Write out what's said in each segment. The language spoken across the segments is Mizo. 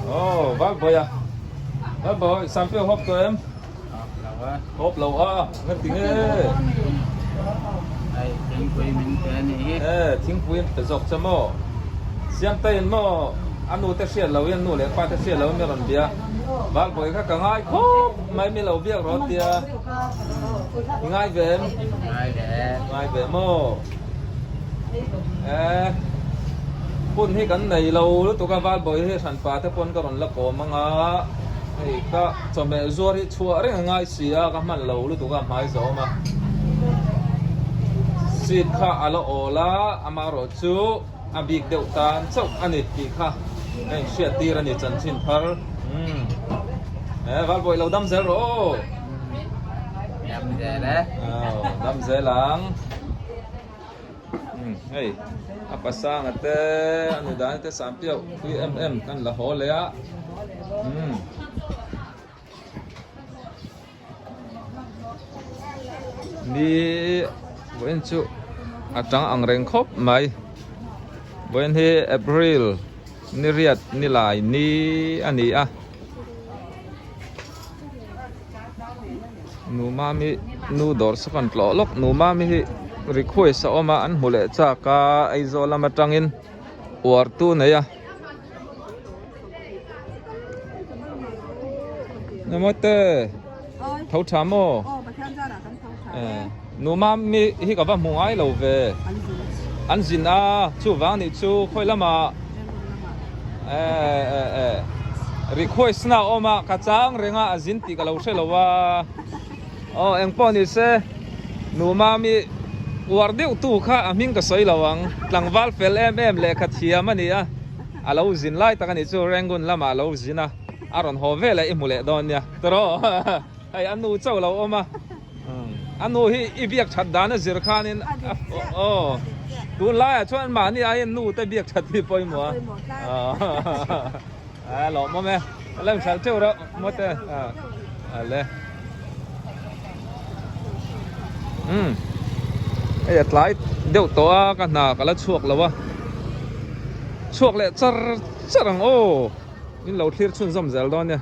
Oh, Valbawi a. Valbawi, Sanpiau hawp tawh em? Hawp lo a. Hawp lo a, nga ti nge? Hei, thingpui min pe a nih hi. E, thingpui an pe zawk che maw? Siamteiin maw a nu te hriat lo in, nu leh pa te hriat lo in mi rawn bia. Valbawi kha ka ngai khawp mai mi lo biak rawh tia. I ngai ve em? Ngai ve. Ngai ve maw? E, hun hi kan nei lo lutuk a, Valbawi hi hranpa te pawn ka rawn la kawm anga, hei ka chawhmeh zuar hi chhuah reng a ngai si a, ka hman lo lutuk a hmai zawm a. Seat kha a la awl a, amaherawh chu a bik deuh tan chauh a ni tih kha ka inhriat tir a ni chanchin thar. Umm, e Valbawi lo dam zel rawh aw. Dam zel e. Aw, dam zel ang. Hei a pasanga te a nu dani te sam piau pui em em kan la haw leh a umm ni vawiin chu a tang ang reng khawp mai vawiin hi April ni riat ni lai ni a ni a. Nu mami nu dawr saw kan tlawh lawk nu mami hi request a awm a an hmu leh chak a Aizawl lam atangin uar tu nei a Nemaw te tho tha maw nu mami hi ka va hmu ngai lo ve an zin a chuvang nih chu khawi lamah e e e request na a awm a ka chang reng a a zin tih ka lo hre lo a aw eng pawh ni se nu mami uar deuh tu kha a hming ka sawi lo ang tlangval fel em em lehkha thiam a ni a a lo zin lai tak a nih chu Rangoon lamah a lo zin a a rawn haw veleh i hmu leh dawn nia tawrh hei a nu chauh lo awm a. A nu hi i biak that dan a zir khanin aw tunlaiah chuan mahni aiin nu te biak that hi pawimawh a a lawmawm e a lo inhralh teuh reuh maw te a le umm hei a tlai deuh tawh a ka hna ka la chhuak lo a chhuak leh char char ang aw in lo thlir chhunzawm zel dawn nia.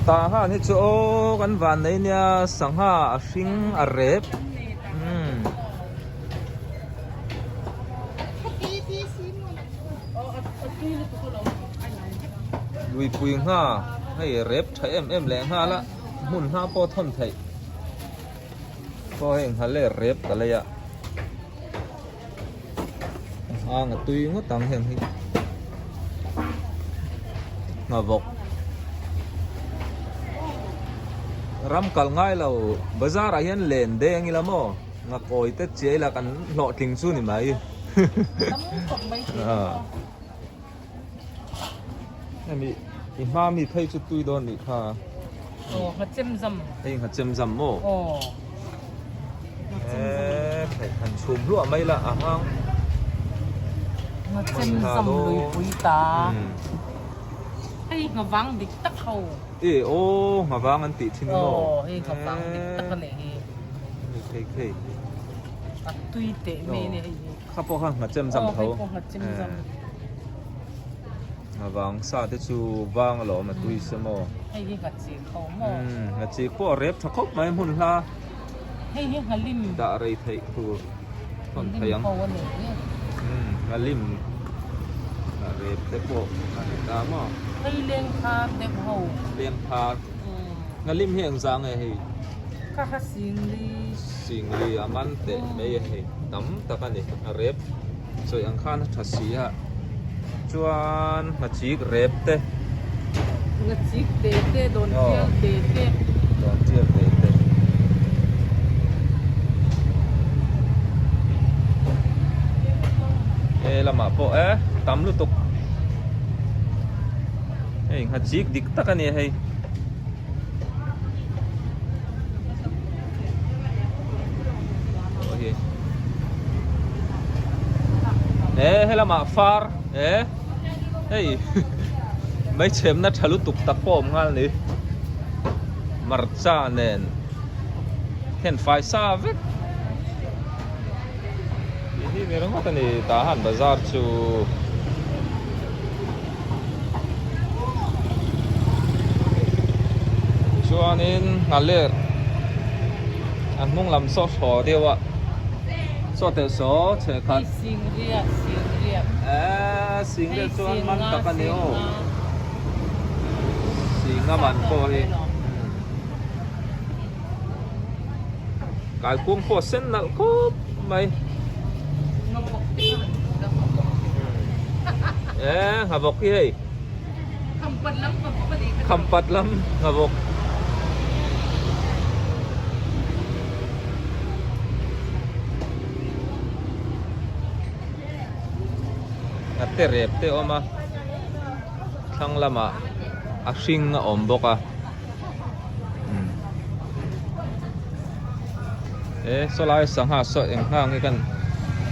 Tah han hi chu aw kan van nei nia sangha a hring a rep umm luipui ngha hei rep tha em em leh nghal a hmun hma pawh a thawn theih pawh hei nghal leh rep ka lei a. Hang a tui ngawt ang heng hi hnavawk ram kal ngai lo bazar ah hian len deng ila maw ngakawi te chiah ila kan hlawhtling chu ni mai hemi i hma mi phei chu tui dawn nih kha aw nghachem zam hei nghachem zam maw aw Eee phei han chhum hluah mai la a hang Nghachem zam lui pui ta hei nghavang dik tak ho e aw nghavang an tih thin maw aw hei nghavang dik tak a nih hi khei khei a tui teh mai a ni hei hi kha pawh kha nghachem zam tho aw hei pawh nghachem zam Nghavang sa te chu vang alawm a tui se maw hei hi nghachik ho maw umm nghachik pawh a rep tha khawp mai hmun hla hei hi nghalim dah rei theih tur thawn thei ang ho a ni hi umm nghalim a rep te pawh a ni ta maw hei leng phar deuh ho leng phar nghalim hi eng zah nge hei kha kha singli singli a man teh mai a hei tam tak a ni a rep Sawi ang khan a tha si a chuan hmachik rep te Hmachik te te dawn tial te te dawn tial te te he lamah pawh e tam lutuk hei hmachik dik tak a ni hei. E helamah far e hei hmeichhemna tha lutuk tak pawh a awm nghal ni hmarcha nen khen fai sa vek. Ti hi ni ringawt a ni tah han bazar chu. Chuanin nghaler a hnung lam saw hraw deuh a saw teh saw chhe khat. Singriat singriat. Eee singriat chuan man tak a ni aw. Singa man pawh hi. Kaikung pawh sen nalh khawp mai. Eee nghavawk hi hei. Khampat lam nghavawk. Ngate rep te a awm a thlang lamah a hring a awm bawk a. E sawlai sangha saw eng nghang hi kan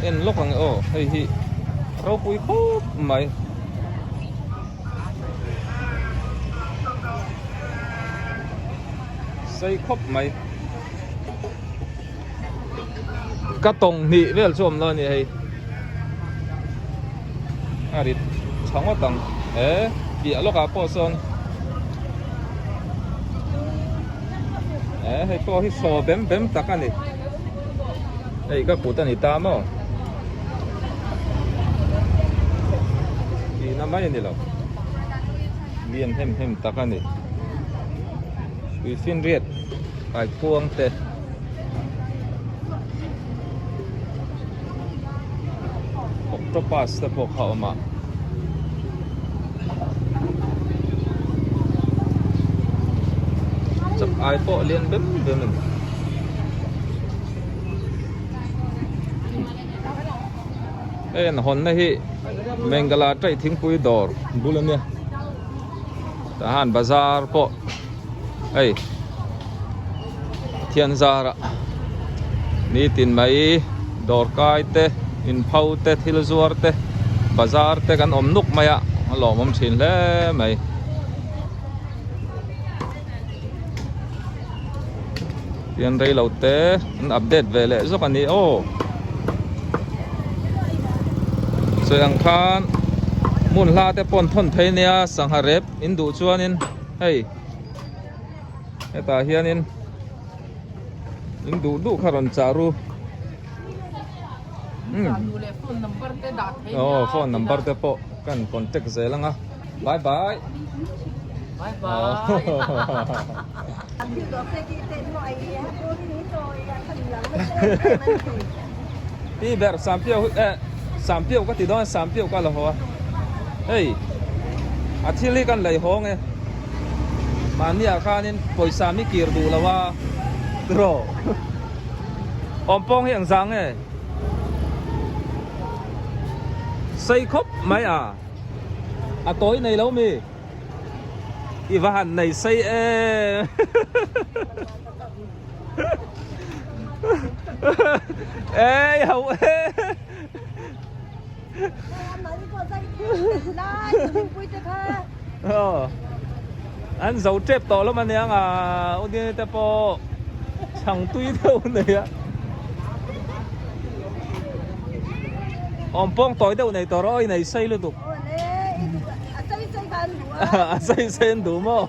en lawk ang e aw hei hi ropui khawp mai. Sei khawp mai. Ka tawng hnih vel chu awm lo a ni hei. A rit tha ngawt ang he piah lawkah pawh sawn eh hei pawh hi saw bem bem tak a ni hei ka kut a ni ta maw tihna mai a ni lo lian hem hem tak a ni tuifinriat kaikuang te. Octopus te pawh kha a awm a. Chak ai pawh lian bem bem a ni. Hei an hawnna hi Mengala Ṭaih thingpui dawr bul a nia. Tah hian bazar pawh hei Pathian zarah nitin mai dawr kai te inpho te thil zuar te bazar te kan awm nuk mai a a lawmawm thin hle mai. Tian reilo te an update ve leh zawk a ni aw. Sawi ang khan hmun hla te pawh an thawn thei nia sangha rep in duh chuanin hei hetah hianin in duh duh kha rawn chah ru. Aw phone number te pawh kan contact zel ang a bye bye. Bye bye. Pi ber Sampiau eh Sampiau ka ti dawn Sampiau ka la haw a hei a thil hi kan lei hawng e mahni ah khanin pawisa mi kir duh lo a tiraw awm pawng hi ang zang e sei khawp mai a a tawi nei lo mi. I va han nei sei em. Ê hậu ê. Ờ. An zo tep tawh lawm aniang a u dini te pawh chhang tui deuh nei a. Awm pawng tawi deuh nei tawh rawh i nei sei lutuk. A sei sei an duh maw?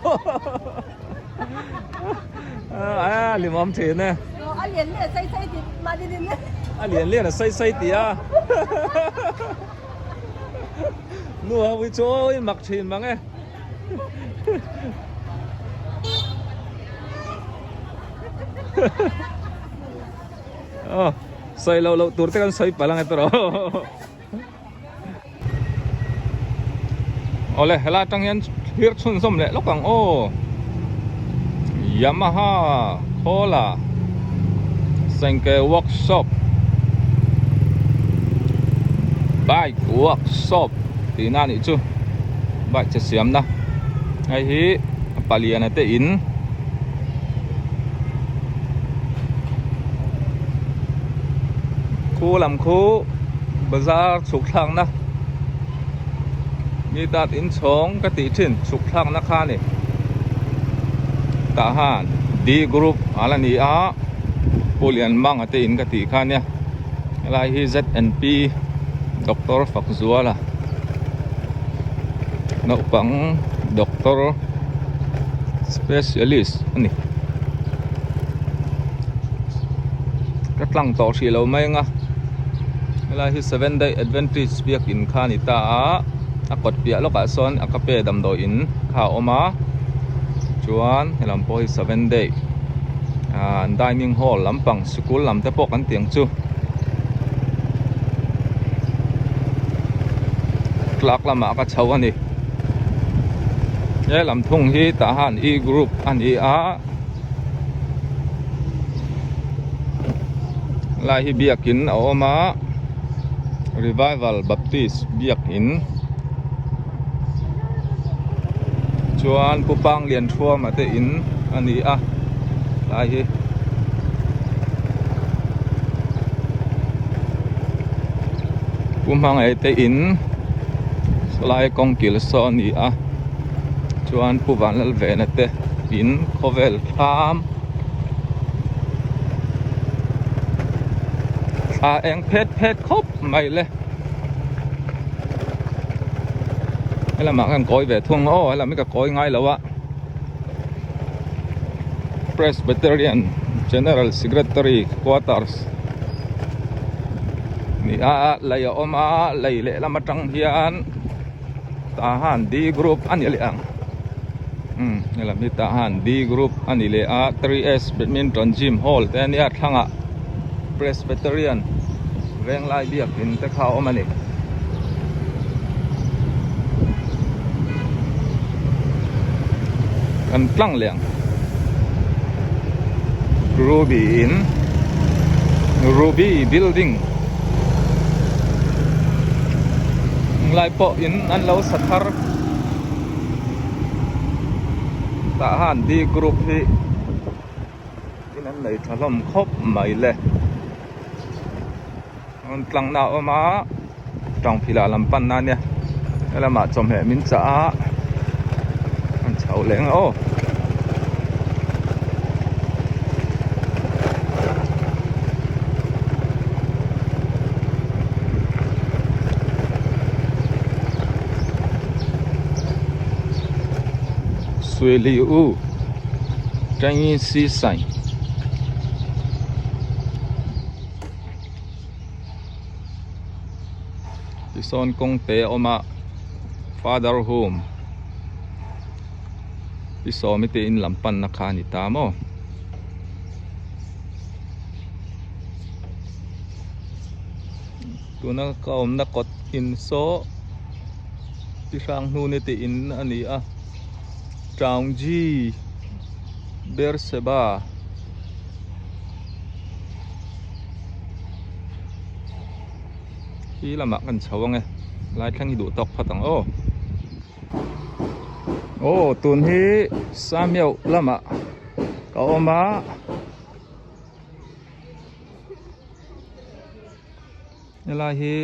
A limawm thin e. A lian lian a sei sei ti mahni din e. A lian lian a sei sei ti a. Nu ho hi chu awi mak thin mang e. Aw sawi loh loh tur te kan sawi palh ang e tawh. Awle helai atang hian thlir chhunzawm leh lawk ang aw Yamaha Khola Sengke workshop bike workshop tihna a nih chu bike che siamna hei hi paliana te in khu lam khu bazar chhuk thlakna mi tat inchhawng ka tih thin chhuk thlakna kha a ni tah han D group a la ni a Pu Lianmanga te in ka tih kha ania. Helai hi ZNP Doctor Fakzuala naupang doctor specialist a ni. Ka tlang tawh hrih lo mai ang a helai hi seven day adventist biakin kha a ni ta a a kawt piah lawkah sawn a kape damdawiin kha a awm a chuan helam pawh hi seven day ah dining hall lampang sikul lam te pawh kan ti ang chu tlak lamah ka chho a ni he lam thung hi tah han e group a ni a lai hi biakin a awm a revival baptist biakin chuan pu pang lian thuama te in a ni a lai hi. Pu hmangaih te in sawlai kawng kil saw a ni a chuan Pu Vanlalvena te in khawvel thlam thla eng phet phet khawp mai le helamah khan kawi ve thung aw helam hi ka kawi ngai lo a Presbyterian General Secretary Quarters ni a lei a awm a lei lehlam atang hian tah han D group a ni leh ang umm helam hi tah han D group a ni leh a 3S badminton gym hall te ania thlangah Presbyterian venglai biakin te kha a awm a ni. Kan tlang leh ang Ruby in Ruby building lai pawh in an lo sa thar tah han D group hi in an nei tha hlawm khawp mai le rawn tlang na a awm a tangphila lam pan na ania helamah chawhmeh min chah a an chho leh ang aw. Suili u Chinese sign. Tisawn kawng te a awm a father home ti sawmi te in lam panna kha a ni ta maw. Tuna ka awmna kawt in saw ti hrang hnu ni te in a ni a Chaungji Berseba. Khi lamah kan chho ang e lai thleng hi duh tawk phawt ang aw aw tun hi Samiau lamah ka awm a helai hi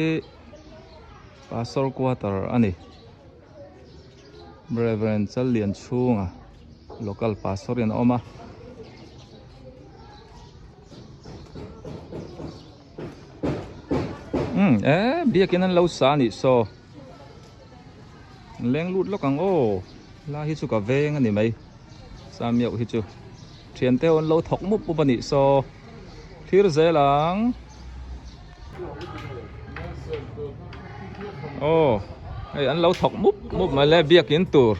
Pastor quarter a ni. Reverend Challian chhunga local pastor in a awm a. Umm eh biakin an lo sa anih saw an leng lut lawk ang aw lai hi chu ka veng a ni mai Samiauh hi chu thiante ho an lo thawk mup mup anih saw thlir zel ang. Aw hei an lo thawk mup mup mai le biakin tur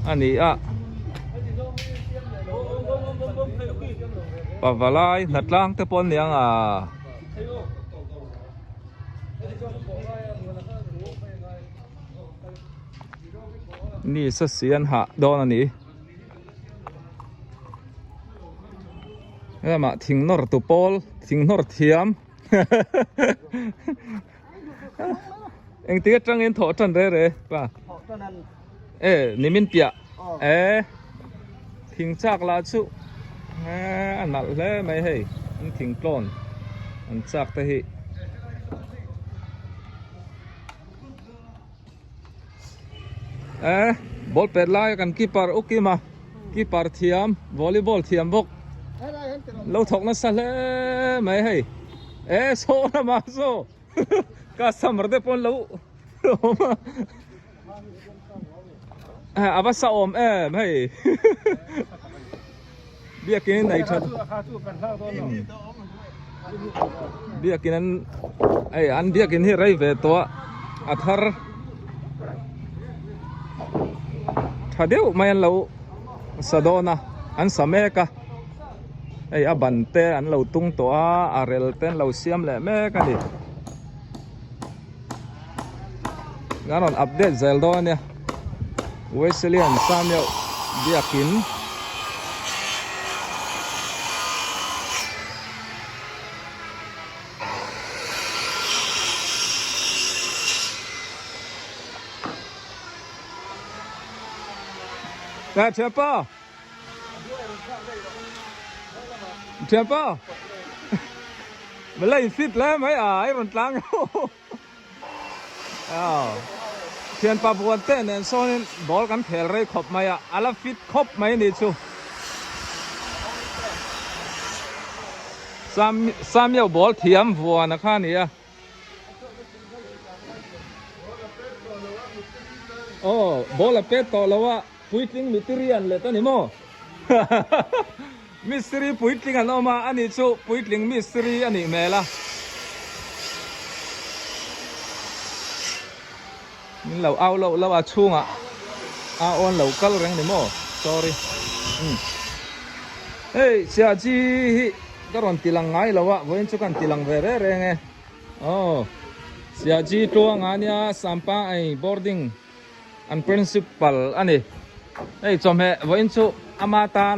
a ni a pavalai hnatlang te pawh an ni ang a. Ni sasi an hah dawn a ni. Helamah thing nawr tu pawl thing nawr thiam engtik atangin thawh tan re re pa e nimin piah e thing chak lah chu e a nalh hle mai hei an thing tlawn an chak te hi. Eh ball pet lai kan keeper u Kima keeper thiam volleyball thiam bawk lo thawk nasa hle mai hei. E saw lama saw customer te pawh an lo awm a a va sa awm em hei biakin nei that biakin an hei an biakin hi rei ve tawh a a thar tha deuh mai an lo sa dawn a an sa mek a. Hei a ban te an lo tung tawh a a rel te an lo siam leh mek a ni an rawn update zel dawn a nia Wesleyan Samuel biakin Nè thianpa Thianpa Malay fit le mai a ai rawn tlang Thianpa buan te nen sawnin ball kan khel rei khawp mai a a la fit khawp mai ni chu Sam Samuel ball thiam vuan a kha ni a. Aw ball a pet tawh lo a puitling mitirian let a ni maw mistiri puitling an awm a ani chu puitling mistiri a nih hmel a min lo au loh loh a chhungah a awn lo kal reng ni maw sorry umm hei Siaji hi ka rawn ti lang ngai lo a vawiin chu ka han ti lang ve reng reng e aw Siaji tluanga ania Sampa ei boarding an principal a ni hei chawhmeh vawiin chu ama tan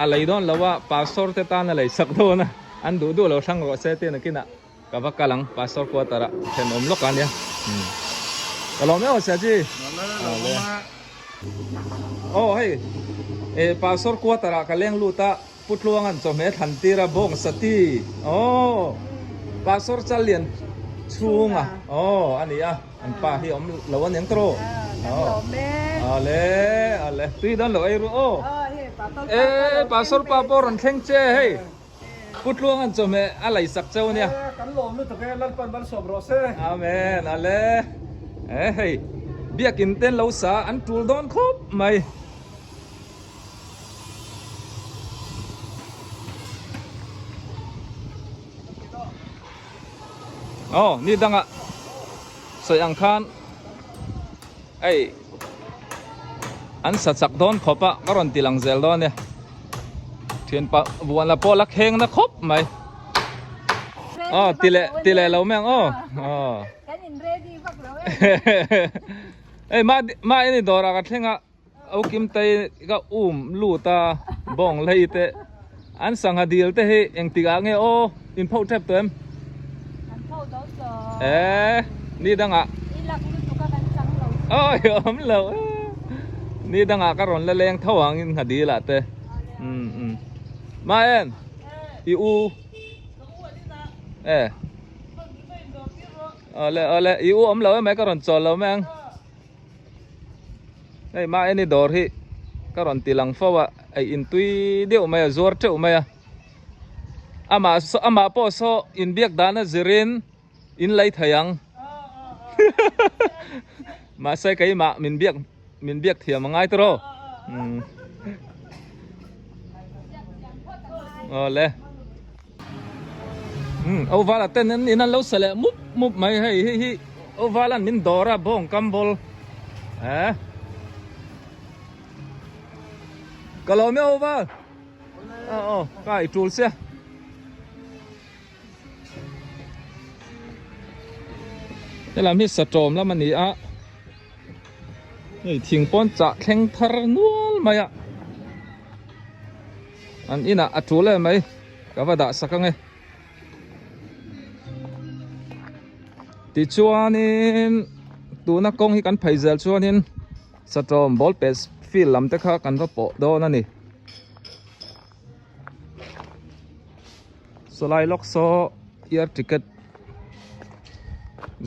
a lei dawn lo a pastor te tan a lei sak dawn a an duh duh lo hrang rawh se tih nakinah. Ka va kal ang pastor quarter ah thenawm lawk a nia ka lawm em sia chi aw hei e pastor quarter ah ka leng lut a Pu Tluanga'n chawhmeh thlan tir a bawng sati aw pastor Challian chhunga aw a ni a an pa hi awm lo a niang tawh aw ale ale tui dawn lo ei ru aw e pastor pa pawh rawn thleng che hei. Pu Tluanga'n chawhmeh a lei sak cheu ania. E, kan lawm lutuk e, Lalpan malsawm rawh se. Amen, ale. E hei, biakin ten lo sa an tul dawn khawp mai. Aw, ni dangah sawi ang khan hei an sa chak dawn khawp a, ka rawn ti lang zel dawn ania. Thianpa vuan la pawh la kheng na khawp mai. Aw ti leh ti leh lo mai ang aw. Aw. Kan in ready vak lo em. Ei ma ma ini dawr ah ka thleng a au kim tai ka um lut a bawng hlei te an sangha dil te hi engtik ah nge aw in pho tep tawh em. An pho dawn tawh. Eh ni dangah. I lak lutuk a kan chang lo. Awi awm lo ni dangah ka rawn la leng tho ang in nghadil ah te um um ma en i u eh awle awle i u awm lo emai ka rawn chawl lo mai ang hei ma en i dawr hi ka rawn ti lang fo a ei in tui deuh mai a zuar teuh mai a amah amah pawh saw inbiak dan a zirin. In lei thei ang. Mahse keimah min biak min biak thiam a ngai tawh. Um. Awle. Um, oval ten an in an lo sa leh mup mup mai hei hi hi oval an min dawr a bawng kam ball. Eh. Ka lawm e oval. Aw aw ka i tul sia. Helam hi satawm lam a ni a hei thing pawn chah thleng thar nual mai a an inah a tul em mai ka va dah sak ange tichuanin tuna kawng hi kan phei zel chuanin satawm ball pet field lam te kha kan va pawh dawn a ni. Sawlai lawk saw air ticket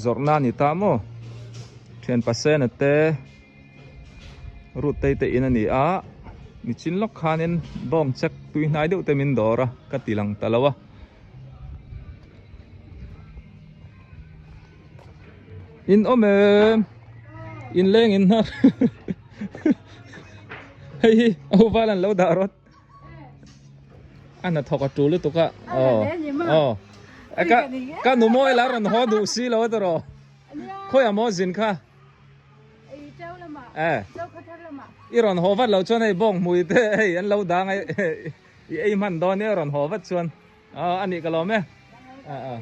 zawrhna a ni ta maw thian pasena te route te in a ni a nichin lawk khanin bawng check tui hnai deuh te min dawr a ka ti lang ta lo a. In awm em? In leng in hnar. Hei hi a val an lo dah rawt. A hnathawk a tul lutuk a. Aw. Aw. Ka ka nu mawi la rawn haw duh si lo a tawrh. Khawiah maw zin kha? Eh. I rawn haw vat lo chuan hei bawng hmui te hei an lo dang a i ei hman dawn nia rawn haw vat chuan. Aw a nih ka lawm e. Aw.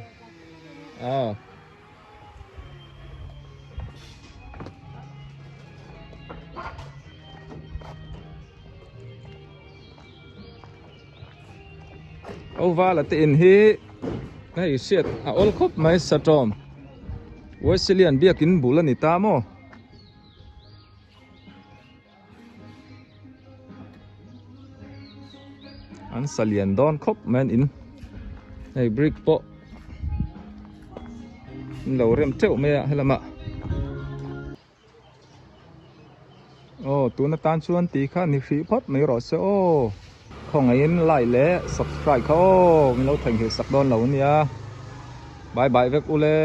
Aw. Oval a te in hi hei hriat a awl khawp mai satawm Wesleyan biakin bul a ni ta maw. An sa lian dawn khawp mai an in hei brick pawh an lo rem teuh mai a helamah aw tun atan chuan tih kha ni hrih phawt mai rawh se aw khawngaihin like leh subscribe kha aw min lo theihnghilh sak dawn lo ania bye bye vek ule.